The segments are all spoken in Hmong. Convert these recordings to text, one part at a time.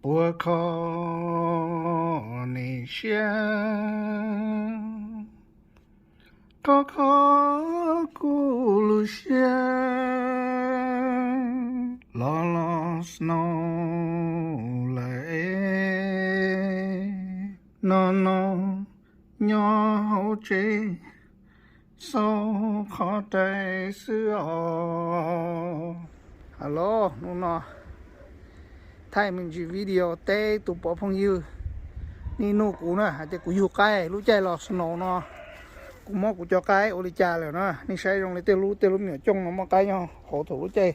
Puas kho nej siab, kho kho kuv lub siab, los los snow lawm es, no no nyob hauv tsev, xauj qhov rais xwb os. Hello, hnub no thaij me ntsis video teb tus pov phooj ywg, nej nug kuv na hais tias kuv yug qaib lub caij los snow no, kuv muab kuv cov qaib ua li cas lawm na. Nej saib zoo li tej lub, tej lub me nyuam cooj no muaj qaib nyob hauv thaum lub caij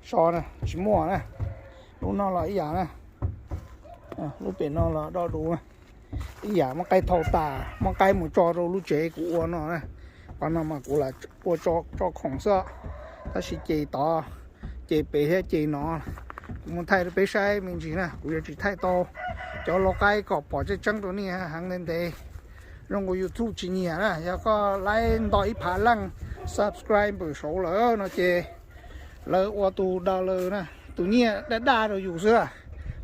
so na, tsis muaj na. Lub no los ib yam na, lub pem no los do duv na. Ib yam muab qaib thau tas, muab qaib mus tso rau lub tsev kuv ua no na. Qhov no mas kuv lam ua tso khoom xwb, tab sis ces tod, ces pem thiab ces no, kuv muab thaij rau peb saib me ntsis na, kuv yuav tsis thaij tau cov lau qaib kom pom tseeb tseeb rau nej heev ntev ntev. Zoo nkaus YouTube tsis nyiam na, yog koj laib nto ib phav leej subscriber saud lawm no ces lawv ua tus dollar na, tus nyiaj daj daj rau yus xwb,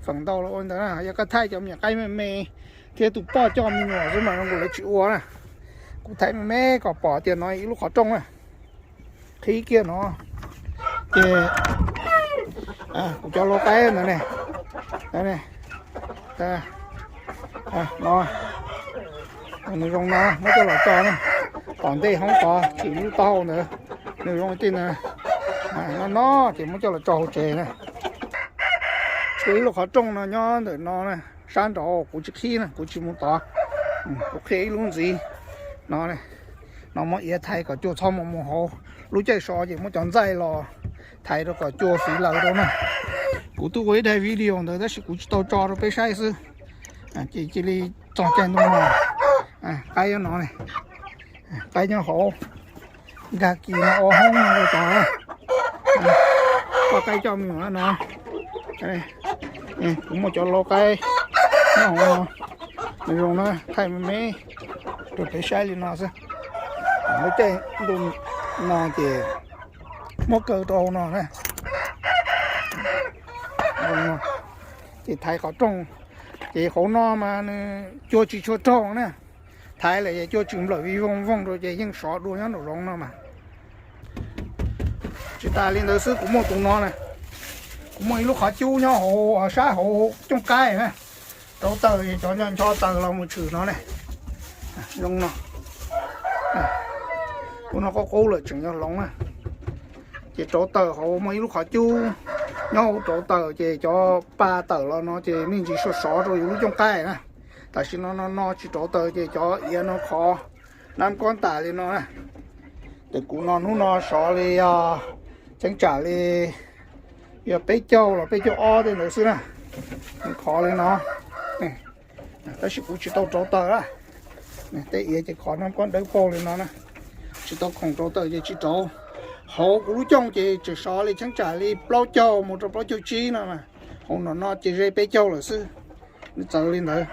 feem ntau lawv ua ntawd na. Yog koj thaij cov me nyuam qaib me me thiab tus poj coj me nyuam xwb mas zoo nkaus lawv tsis ua na. Kuv thaij me me kom pom tias no ib lub qhov rooj na, qhib kiag no ces kuv cov lau qaib ntawd ne, no, nws zoo no muab coj los tso na, tom ntej hoob tod tshwm lub taub hau ntawd, nws zoo li tej ntawd, no no ces muab coj los tso hauv tsev na. Tshuav ib lub qhov rooj no nyob ntawm no na, sab nraud kuv tsis qhib na, kuv tsis mus tod. Kuv qhib ib lub ntxiv no, no muab iav thaiv kom cua txhob mus mus hauv. Lub caij so ces muab cov ntxaij los thaiv rau kom cua fiv lawv rau na. Kuv twb ua ib daim video ntawd tab sis kuv tsis tau tso rau peb saib xwb. Ces cia li txog caij ntuj no, qaib nyob no, qaib nyob hauv, nkag kis no ua hoob no rau tod, toj qaib coj me nyuam no. Kuv muaj cov lau qaib nyob hauv no, nws zoo na, thaij me me rau peb saib li no xwb. Lub caij ntuj no ces muab kaw rau hauv no na. Ces thaiv qhov rooj, ces hauv no mas nws cua tsis tshua raug na. Thaiv lawm ces cua tsis nplawm vij voog voog rau ces yeej sov dua nyob nraum zoov no mas. Tsis tas li ntawd xwb kuv muaj tus no na, kuv muaj ib lub qhov cub nyob hauv sab hauv cooj qaib na. Rauv taws es cov ncho ncho taws los mus tshwm no ne. Zoo no, tus no qub qub lawm tseem yog hloov na. Ces rauv taws hauv muaj ib lub qhov cub nyob hauv rauv taws ces cov pa tawm los no ces me ntsis sov sov rau yus lub cooj qaib na. Tam sim no no no tsis rauv taws ces cov iav no khov nab kob tas li no na. Ces kuv no hnub no sov li yog cheeb tsam li yog peb caug los peb caug ob tej ntawd xwb na. Khov li no, tab sis kuv tsis tau rauv taws na. Tej iav ces khov nab kob dawb paug li no na. Tsis tau khoom rauv taws ces tsis rauv. Hauv kuv lub cooj ces tseem sov li cheeb tsam li plaub caug mus rau plaub caug tsib no. Hauv no no ces ze peb caug lawm xwb. Nws txawv li ntawd.